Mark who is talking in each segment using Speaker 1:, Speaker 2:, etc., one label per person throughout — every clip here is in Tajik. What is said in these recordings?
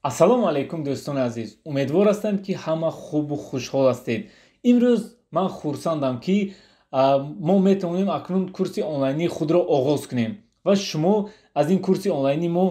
Speaker 1: Ассалому алайкум, дӯстони азиз! Умедвор ҳастам, ки ҳама хубу хушҳол ҳастед. Имрӯз ман хурсандам, ки мо метавонем акнун курси онлайнии худро оғоз кунем ва шумо аз ин курси онлайнии мо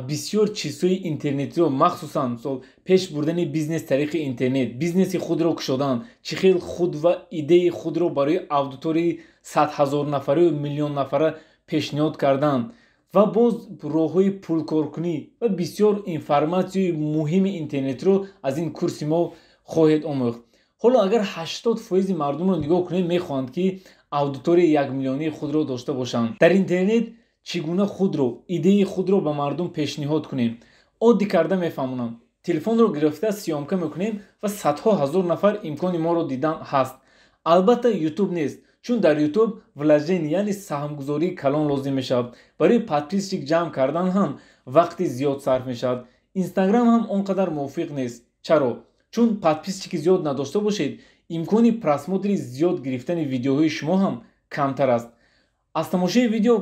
Speaker 1: бисёр чизҳои интернетиро, махсусан, мисол, пеш бурдани бизнес тариқи интернет, бизнеси худро кушодан, чӣ хел худ ва идеяи худро барои аудиторияи 100 000 нафараю миллион нафара пешниҳод кардан ва боз роҳҳои пулкоркунӣ ва бисёр информатсияи муҳими интернетиро аз ин курси мо хоҳед омӯхт. Ҳоло агар 80 фоизи мардумро нигоҳ кунем, мехоҳанд, ки аудиторияи якмиллионии худро дошта бошанд дар интернет. Чӣ гуна худро, идеяи худро ба мардум пешниҳод кунем? Оддӣ карда мефаҳмонам. Телефонро гирифта съёмка мекунем ва садҳо ҳазор нафар имкони моро дидан ҳаст. Албатта, Ютуб нест, чун дар Ютуб вложение, яъне саҳмгузории калон лозим мешавад. Барои подписчик ҷамъ кардан ҳам вақти зиёд сарф мешавад. Инстаграм ҳам он қадар мувофиқ нест. Чаро? Чун подписчики зиёд надошта бошед, имкони просмотри зиёд гирифтани видеоҳои шумо ҳам камтар аст. Аз тамошои видео,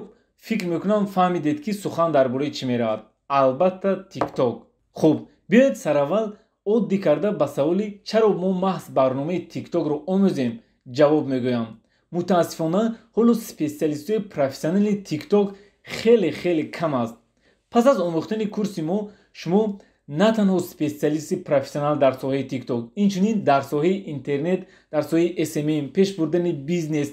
Speaker 1: фикр мекунам, фаҳмидед, ки сухан дар бораи чӣ меравад. Албатта, Тикток. Хуб, биёед, сараввал оддӣ карда ба саволи «Чаро мо маҳз барномаи Тиктокро омӯзем?» ҷавоб мегӯям. Мутаассифона, ҳоло специалистҳои профессионали Тикток хеле хеле кам аст. Пас аз омӯхтани курси мо шумо на танҳо специалисти профессионал дар соҳаи Тикток, инчунин дар соҳаи интернет, дар соҳаи СММ, пеш бурдани бизнес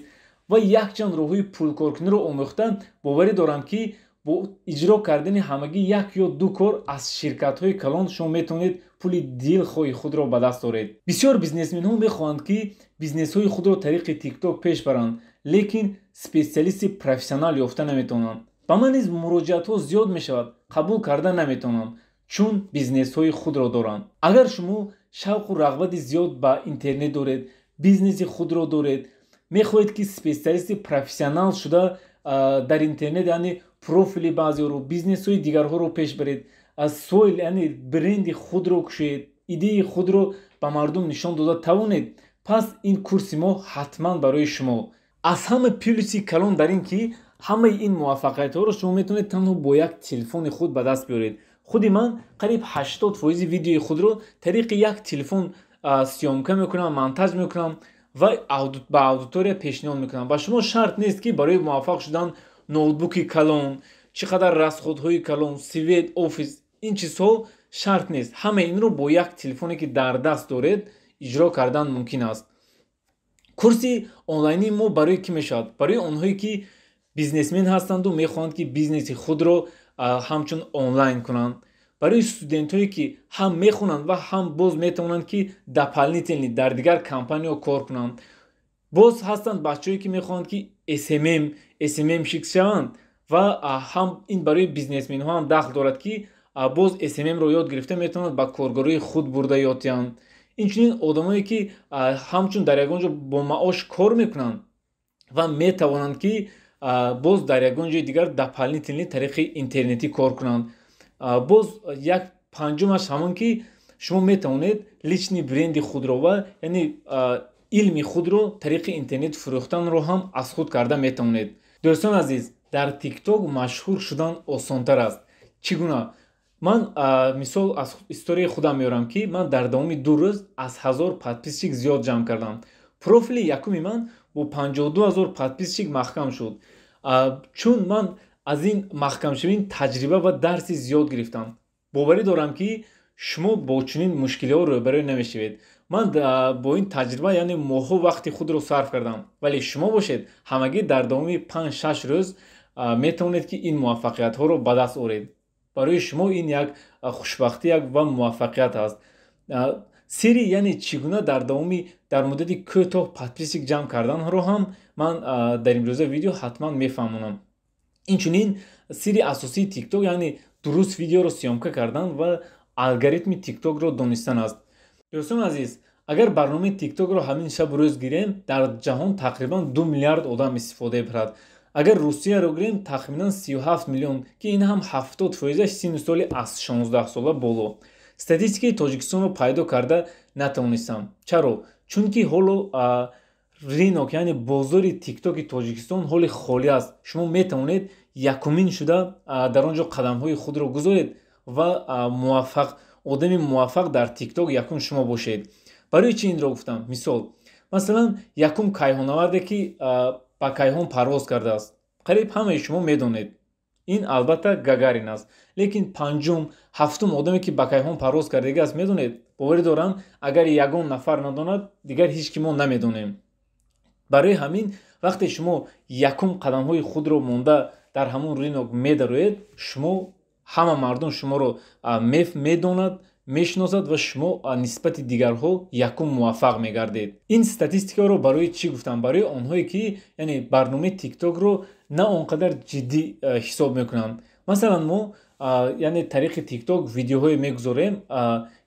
Speaker 1: ва якчанд роҳҳои пулкоркуниро омӯхта, боварӣ дорам, ки бо иҷро кардани ҳамагӣ як ё ду кор аз ширкатҳои калон шумо метавонед пули дилхоҳи худро ба даст оред. Бисёр бизнесменҳо мехоҳанд, ки бизнесҳои худро тариқи Тикток пеш баранд, лекин специалисти профессионал ёфта наметавонанд. Ба ман низ муроҷиатҳо зиёд мешавад, қабул карда наметавонам, чун бизнесҳои худро доранд. Агар шумо шавқу рағбати зиёд ба интернет доред, бизнеси худро доред, мехоҳед, ки специалисти профессионал шуда дар интернет, яъне профили баъзеҳоро, бизнесҳои дигарҳоро пеш баред, свой, яъне бренди худро кушоед, идеяи худро ба мардум нишон дода тавонед, пас ин курси мо ҳатман барои шумо. Аз ҳама плюси калон дар ин ки ҳамаи ин муваффақиятҳоро шумо метавонед танҳо бо як телефони худ ба даст биёред. Худи ман қариб 80 фоизи видеои худро тариқи як телефон съёмка мекунам, монтаж мекунам ва ба аудитория пешниҳод мекунам. Ба шумо шарт нест, ки барои муваффақ шудан ноутбуки калон, чӣ қадар расходҳои калон, свет, офис, ин чизҳо шарт нест. Ҳамаи инро бо як телефоне, ки дар даст доред, иҷро кардан мумкин аст. Курси онлайнии мо барои кӣ мешавад? Барои онҳое, ки бизнесмен ҳастанду мехоҳанд, ки бизнеси худро ҳамчун онлайн кунанд, барои студентҳое, ки ҳам мехонанд ва ҳам боз метавонанд, ки дополнительно дар дигар компаниҳо кор кунанд. Боз ҳастанд бачаҳое, ки мехоҳанд, ки СММщик шаванд ва ҳам ин барои бизнесменҳо ҳам дахл дорад, ки боз СММро ёд гирифта метавонанд ба коргарои худ бурда ёд диҳанд. Инчунин одамое, ки ҳамчун дар ягон ҷо бо маош кор мекунанд ва метавонанд, ки боз дар ягон ҷои дигар дополнительно тариқи интернетӣ кор кунанд. Боз як панҷумаш ҳамон, ки шумо метавонед личный бренди худро ва яъне илми худро тариқи интернет фурӯхтанро ҳам аз худ карда метавонед. Дӯстони азиз, дар Тикток машҳур шудан осонтар аст. Чӣ гуна? Ман мисол аз историяи худам меорам, ки ман дар давоми 2 рӯз аз 1000 подписчик зиёд ҷамъ кардам. Профили якуми ман бо 52 000 подписчик маҳкам шуд, чун ман аз ин маҳкамшавӣ таҷриба ва дарси зиёд гирифтам. Боварӣ дорам, ки шумо бо чунин мушкилиҳо рӯбарӯ намешавед. Ман бо ин таҷриба, яъне моҳҳо вақти худро сарф кардам, вале шумо бошед, ҳамагӣ дар давоми 5-6 рӯз метавонед, ки ин муваффақиятҳоро ба даст оред. Барои шумо ин як хушбахтӣ як ва муваффақият аст. Сири, яъне чӣ гуна дар давоми, дар муддати кӯтоҳ подписчик ҷамъ карданро ҳам ман дар имрӯза видео ҳатман мефаҳмонам. Инчунин сири асосии Тикток, яъне дуруст видеоро съёмка кардан ва алгоритми Тиктокро донистан аст. Дӯстони азиз, агар барномаи Тиктокро ҳамин шабу рӯз гирем, дар ҷаҳон тақрибан 2 миллиард одам истифода мебарад. Агар Русияро гирем, тахминан 37 миллион, ки ин ҳам 70 фоизаш синну соли аз 16 сола боло. Статистикаи Тоҷикистонро пайдо карда натавонистам. Чаро? Чунки ҳоло рынок, яъне бозори Тиктоки Тоҷикистон ҳоли холӣ аст. Шумо метавонед якумин шуда дар он ҷо қадамҳои худро гузоред. Ва муваффақ, одами муваффақ дар ТикТок якум шумо бошед. Барои чӣ инро гуфтам? Мисол, масалан, якум кайҳонаварде, ки ба кайҳон парвоз кардааст, қариб ҳамаи шумо медонед, ин албатта Гагарин аст. Лекин панҷум, ҳафтум одаме, ки ба кайҳон парвоз кардагӣ аст, медонед? Боварӣ дорам, агар ягон нафар надонад, дигар ҳеҷ ки мо намедонем. Барои ҳамин, вақте шумо якум қадамҳои худро монда дар ҳамон рынок медароед, шумо ҳама мардум шуморо медонад, мешиносад ва шумо нисбати дигарҳо якум муваффақ мегардед. Ин статистикаро барои чӣ гуфтам? Барои онҳое, ки яъне барномаи ТикТокро на он қадар ҷиддӣ ҳисоб мекунанд. Масалан, мо яъне тариқи ТикТок видеоҳое мегузорем,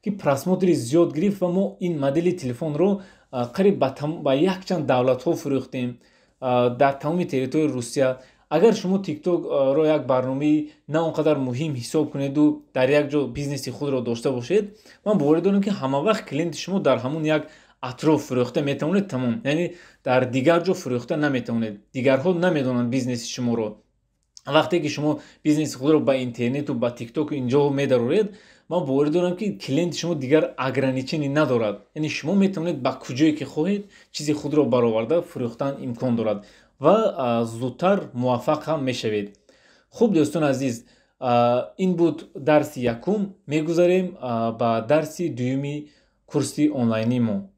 Speaker 1: ки просмотри зиёд гирифт ва мо ин модели телефонро қариб ба якчанд давлатҳо фурӯхтем дар тамоми территорияи Русия. Агар шумо ТикТокро як барномаи на он қадар муҳим ҳисоб кунеду дар як ҷо бизнеси худро дошта бошед, ман боварӣ дорам, ки ҳама вақт клиенти шумо дар ҳамон як атроф фурӯхта метавонед, тамом. Яъне дар дигар ҷо фурӯхта наметавонед, дигарҳо намедонанд бизнеси шуморо. Вақте ки шумо бизнеси худро ба интернету ба ТикТоку инҷоҳо медароред, ман боварӣ дорам, ки клиенти шумо дигар ограничение надорад. Яъне шумо метавонед ба куҷое ки хоҳед, чизи худро бароварда фурӯхтан имкон дорад ва зудтар муваффақ ҳам мешавед. Хуб, дӯстони азиз, ин буд дарси якум. Мегузарем ба дарси дуюми курси онлайнии мо.